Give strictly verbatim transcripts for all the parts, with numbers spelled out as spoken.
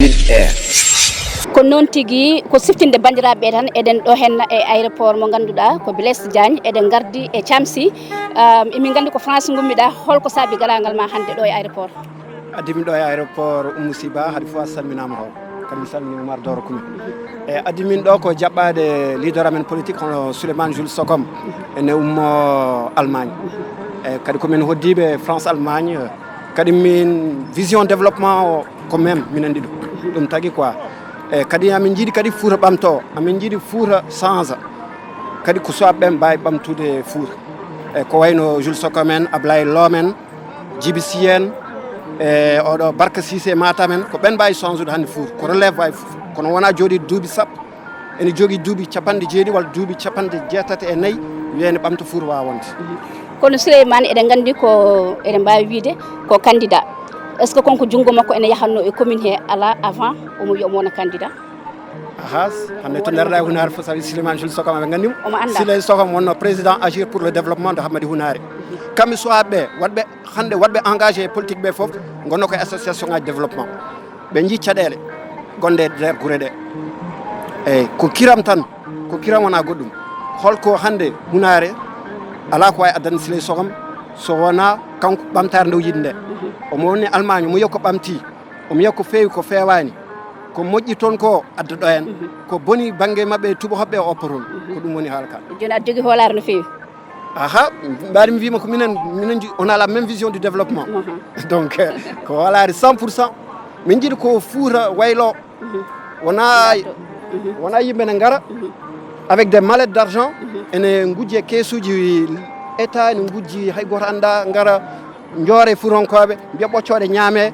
Air. Ko noon tigi, ko siftinde banndiraaɓe ɓe tan, eɗen ɗo henna e aéroport mo ngannduɗaa ko Blaise Diagne, eɗen ngardi e Thiam Sy. Um, emin nganndi ko France ngummiɗaa, holko saabi garaangal ma hannde ɗo e aéroport? Addi min ɗo e aéroport Oumou Sy Ba, haade fof a salminaama hoore. Kadi mi salmini Oumar Doro Kumi. E addi min ɗo ko jaɓɓaade leader amen politique hono Souleymane Jules Sokom, ene ummo Allemagne. E kadi ko min hoddiiɓe France Allemagne. Kadi min vision développement o ko même minen ɗiɗo. Ɗum tagi quoi. E kadi amin njiɗi kadi Fouta ɓamto, amin njiɗi Fouta change. Kadi ko suwaaɓe ɓen mbaawi ɓamtude Fouta. E ko wayno Jules Sokom en, Ablaye Lom en, Djiby Sy en, e oɗo Barka Cissé Matam en, ko ɓen mbaawi change ude hannde Fouta. Ko relève wawi fof. Kono wona jooɗi duuɓi sappo, ene jogii duuɓi capanɗe jeeɗiɗi walla duuɓi capanɗe jeetati e nayi, wiya ene ɓamta Fouta wawa wonde. Kono Souleymane, eɗen nganndi ko, eɗen mbaawi wiyde ko candidat. Est-ce que konko junngo makko ene yahatno e commune he ala avant omo wiya omo wona candidat? Aha, hannde to ndaroɗaa e Hunaare fof, sabi Souleymane Jules Sokom aɓe nganndi mo. Omo annda. Souley Sokom wonno président Agir pour le développement de Hammadi Hunaare. Kamɓe suwaaɓe ɓe, waɗɓe hannde waɗɓe engagé e politique ɓe fof, ngonno ko association ngaji développement. Ɓe njii caɗeele gonɗe e nder gure ɗe. Eyyi, ko kiram tan, ko kiram wona goɗɗum. Holko hannde Hunaare ala ko wawi addande Souley Sokom so wona kanko ɓamtaare nde o yiɗi nde. Omo woni Allemagne, omo yiya ko ɓamti, omo yiya ko feewi, ko feewani. Ko moƴƴi toon ko adda ɗo en. Ko boni bannge maɓɓe tubakoɓe o oppa toon. Ko ɗum woni haala ka. Jooni aɗa jogii hoolaare no feewi? Aha, mbaɗi mi wiima ko minen, minen nji-, on a la même vision du développement. Donc, euh, ko hoolaare cent pour cent. Min njiɗi ko Fouta waylo. Wona, wona yimɓe ne ngara avec des mallettes d'argent, ene ngujji e keesuuji État, ene ngujji hay gooto annda, ngara njoore Fuutankooɓe, mbiya ɓoccooɗe ñaame,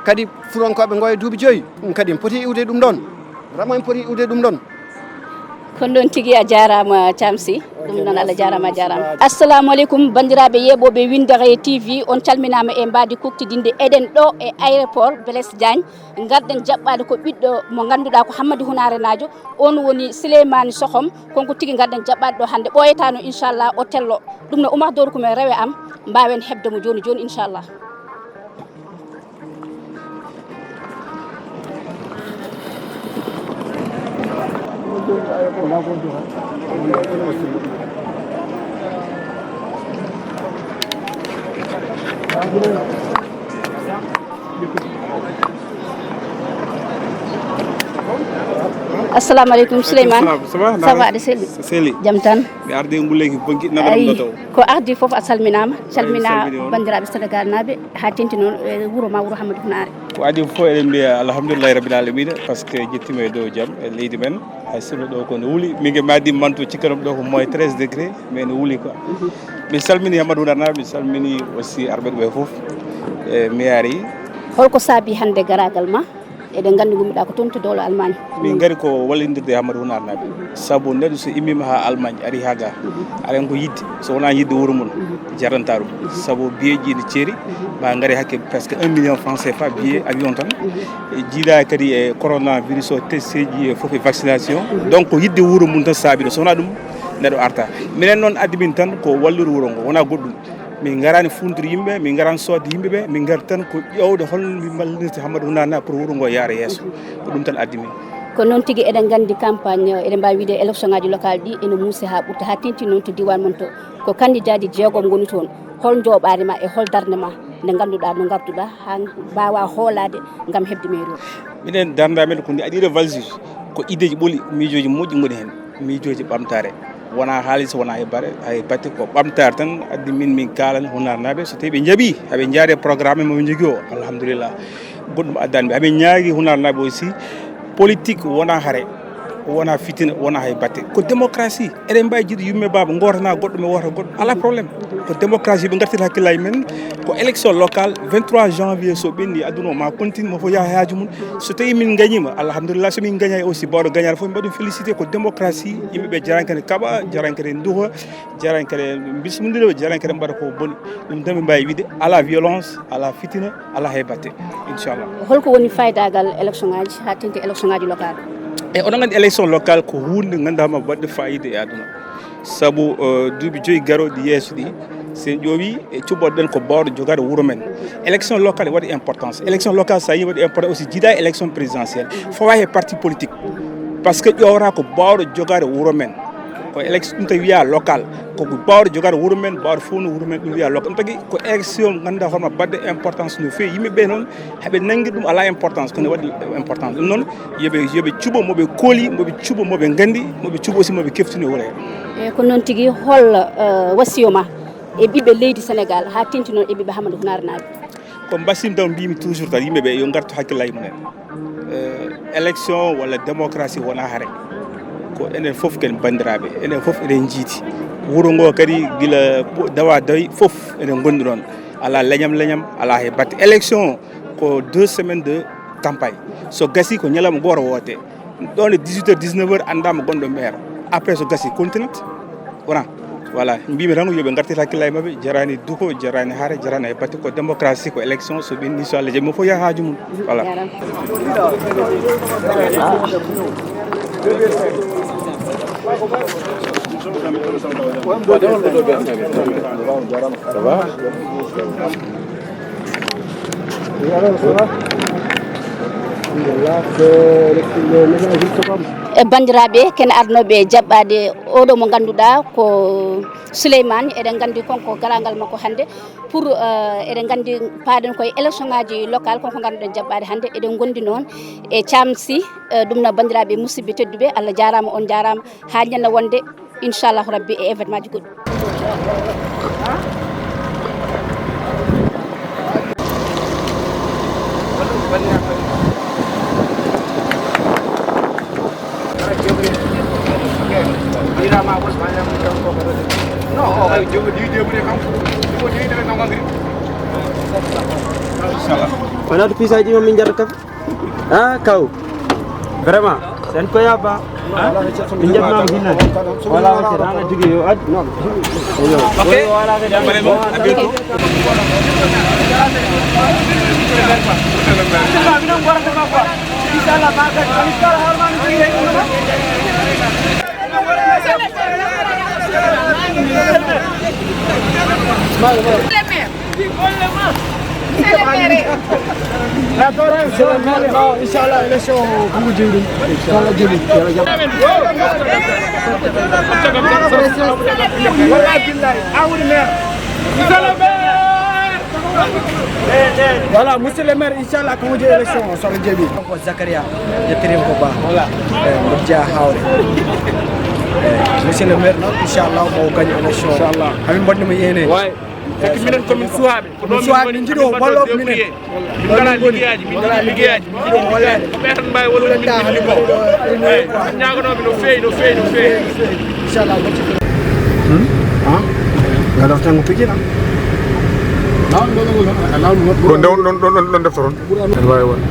kadi Fuutankooɓe ngo e duuɓi joyi, ɗum kadi en poti iwde ɗum ɗon. Vraiment en poti iwde ɗum ɗon. Ko noon tigi, a jaaraama Thiam Sy, ɗum noon Allah jaaraama, a jaaraama. Assalamu aleykum banndiraaɓe yeeɓooɓe Winndere T V, on calminaama e mbaadi kuktidinde. Eɗen ɗo e aéroport Blaise Diagne, ngarɗen jaɓɓaade ko ɓiɗɗo mo ngannduɗaa ko Hammadi Hunaare Naajo, on woni Souleymane Sokom, konko tigi ngarɗen jaɓɓaade ɗo hannde. Ɓooyataano inchallah o tello, ɗum no Oumar Doro Kumi rewe am, mbaawen heɓde mo jooni jooni inchallah. Assalamu aleykum Souleymane. Salam, ça va? Ça va, aɗa selli? Selli. Jam tan. Mi ardi e ngulleeki bonki, nagaram. Ayi, ɗo taw. Ko ardi fof a salminaama. Ayi, calmina salmini on. Banndiraaɓe Senegal naaɓe, haa tenti noon e wuro ma, wuro Hammadi Hunaare. Ko adii fof eɗen mbiya alhamdulillahi rabbil alamina, par ce que ƴettiima e dow jam e leydi men. Hay sinno ɗo ko no wuli, min ke madi manto cikkanam ɗo ko moins treize degré, mais no wuli quoi. Min salmini Hammadi Hunaare naaɓe, min salmini aussi arɓe ɓe fof. E mi ari. Holko saabi hannde garagal ma? Eɗen nganndi ngummiɗa ko toon to dowla Allemagne. Min ngari ko wallindirde e Hammadi Hunaare naaɓe. Sabu neɗɗo so immiima haa Allemagne, ari haa ga, aɗa ko yidde, so wonaa yidde wuro mum, jaranta ɗum. Sabu biyeeji ne ceeri, ma ngari hakke presque un million francs C F A, billet avion tan. E jiidaa kadi e coronavirus o, testeeji e fof e vaccination. Donc ko yidde wuro mum tan saabi ɗum. So wonaa ɗum, neɗɗo arta. Minen noon addi min tan ko wallude wuro ngo, wonaa goɗɗum. Min ngaraani fuuntude yimɓe, min ngaraani soodde yimɓe ɓe, min ngari tan ko ƴeewde hol min mballirta Hammadi Hunaare naaɓe pour wuro ngo yaara yeeso. Ko ɗum tan addi min. Ko noon tigi, eɗen nganndi campagne, eɗen mbaawi wiyde élection ngaji locale ɗi ene muusi haa ɓurta, haa tenti noon to diiwaan mon to. Ko candidat ji jeegom ngoni toon. Hol njooɓaari ma e hol darnde ma nde ngannduɗaa no ngarduɗaa haa mbaawa hoolaade ngam heɓde mairie o? Minen darnde amen ko ndi aɗa yiɗa valeur, ko idée ji ɓoli, miijooji moƴƴi ngoni heen, miijooji ɓamtaare. Wonaa haalis, wonaa hay bare, hay batte, ko ɓamtaare tan addi min, min kaalana Hunaare naaɓe. So tawii ɓe njaɓii, aɓe njaari e programme mo ɓe njogii o, alhamdulillah. Goɗɗum addaani ɓe. Amin ñaagi Hunaare naaɓe aussi, politique wonaa hare, wonaa fitina, wonaa hay batte. Ko démocratie. Eɗen mbaawi jiidude yumma e baaba, ngootana goɗɗo, mi woota goɗɗo. Alaa problème. Ko démocratie, ɓe ngartira hakkillaaji men. Ko élection locale, vingt-trois janvier, so ɓenni aduna o ma continue, mo fof yaha e haaju mum. So tawii min ngañiima, alhamdulillah, so min ngañaani aussi, mbaɗo gañaare fof, mbaɗo félicité. Ko démocratie, yimɓe ɓe jarankere kaɓa, jarankere nduha, jarankere bismondira, jarankere mbaɗa ko boni. Ɗum tan min mbaawi wiide, ala violence, ala fitina, ala hay batte, inchallah. Holko woni faayidaagal élection ngaji, haa tengti élection ngaji locale? E oɗon nganndi élection locale ko huunde nde ngannduɗaa ma waɗde fayida e aduna. Sabu, eh, duuɓi joyi garooɗi yeeso ɗi, Sen ƴoowi e cuɓɓoɗen ko baawɗo jogaade wuro men. Élection locale waɗi importance. Élection locale, so a yii waɗi importance aussi, jiida élection présidentielle. Fawa he parti politique. Parce que ƴoowata ko baawɗo jogaade wuro men. Ko élection, ɗum tagi wiya local. Ko baawɗo jogaade wuro men, baawɗo fof no wuro men, ɗum wiya local. Ɗum tagi ko élection ngannduɗaa hoore ma baɗɗo importance no feewi. Yimɓe ɓe noon, heɓe nangi ɗum alaa importance, kono waɗi importance. Ɗum noon, yoɓe, yoɓe cuɓo moɓe kooli, moɓe cuɓo moɓe nganndi, moɓe cuɓo aussi moɓe keftini wuro he. E ko noon tigi, hol, eh, wasiyo ma e ɓiɓɓe leydi Sénégal, haa teŋti noon e ɓiɓɓe Hammadou Hunaare naaɓe? Ko mbasiyam tan mbiymi toujours tan, yimɓe ɓe yo ngartu hakkillaaji mumen. Eh, élection walla démocratie wonaa hare. Ko enen fof ken banndiraaɓe, enen fof eɗen njiidi. Wuro ngo kadi gila dawa dawi fof eɗen ngondi ɗoon. Alaa leñam leñam, alaa he batte. Élection ko deux semaines de campagne. So gasi ko ñalawma gooto woote. Ɗoon e dix-huit heures, dix-neuf heures anndaama gonɗo maire. Après so gasi continent. Wona. Voilà. Mbiymi tan ko yo ɓe ngartir hakkillaaji maɓɓe. Jaraani duko, jaraani hare, jaraani hay batte. Ko démocratie, ko élection. So ɓenni, so Allah jaɓi, mo fof yaha haaju mum. Voilà. E banndiraaɓe, ken arnooɓe jaɓɓaade oɗo mo ngannduɗaa ko Souleymane. Eɗen nganndi kon ko garaangal makko hannde pour, eh, eɗen nganndi paaɗen koye élection ŋaaji local, kon ko ngannduɗen jaɓɓaade hannde. Eɗen ngondi noon e Thiam Sy, eh, ɗum na banndiraaɓe musidɓe tedduɓe, Allah jaaraama, on jaaraama, haa ñande wonde. Inchallahu Rabbi e événement ji goɗɗi. Wona to piisaaji ɗi min njarata kafe. Ah, kaw. Vraiment, sen ko yaba. Min jabnama hinna. Wala wacce nana jogi yo ad. Yo. Ok. Wala wacce. À bientôt. Inchallah. Inchallah, élection ko ngu jeyi ɗum. Inchallah, jeyi. Wallahi billahi, a woni maire. Voilà, monsieur le maire, inchallah, ko ngu jeyi élection, so Allah jaɓi. Ko Zakaria, yettirim ko ba. Voilà. Eh, mboɗo jeyaa hawre. Eh, monsieur le maire noon, inchallah, mo gañi élection. Inchallah. Hamin mbaɗnimo yéene. Waay. Fekk minen komin suwaaɓe. Ko ɗo min suwaaɓe, woni, min njiɗo walloɓe minen. Min ngalaa liggeyaaji, min ngalaa liggeyaaji, min njiɗo walleede. Ko ɓe tan mbaawi wallude min, min liggoo. Min ñaaganooɓe no feewi, no feewi, no feewi. Inchallah. Hmm? Ah? Nga daftango pikin, ah? Ko nde on ɗon, ɗon, ɗon, ɗon deftoron? Ene waawi won.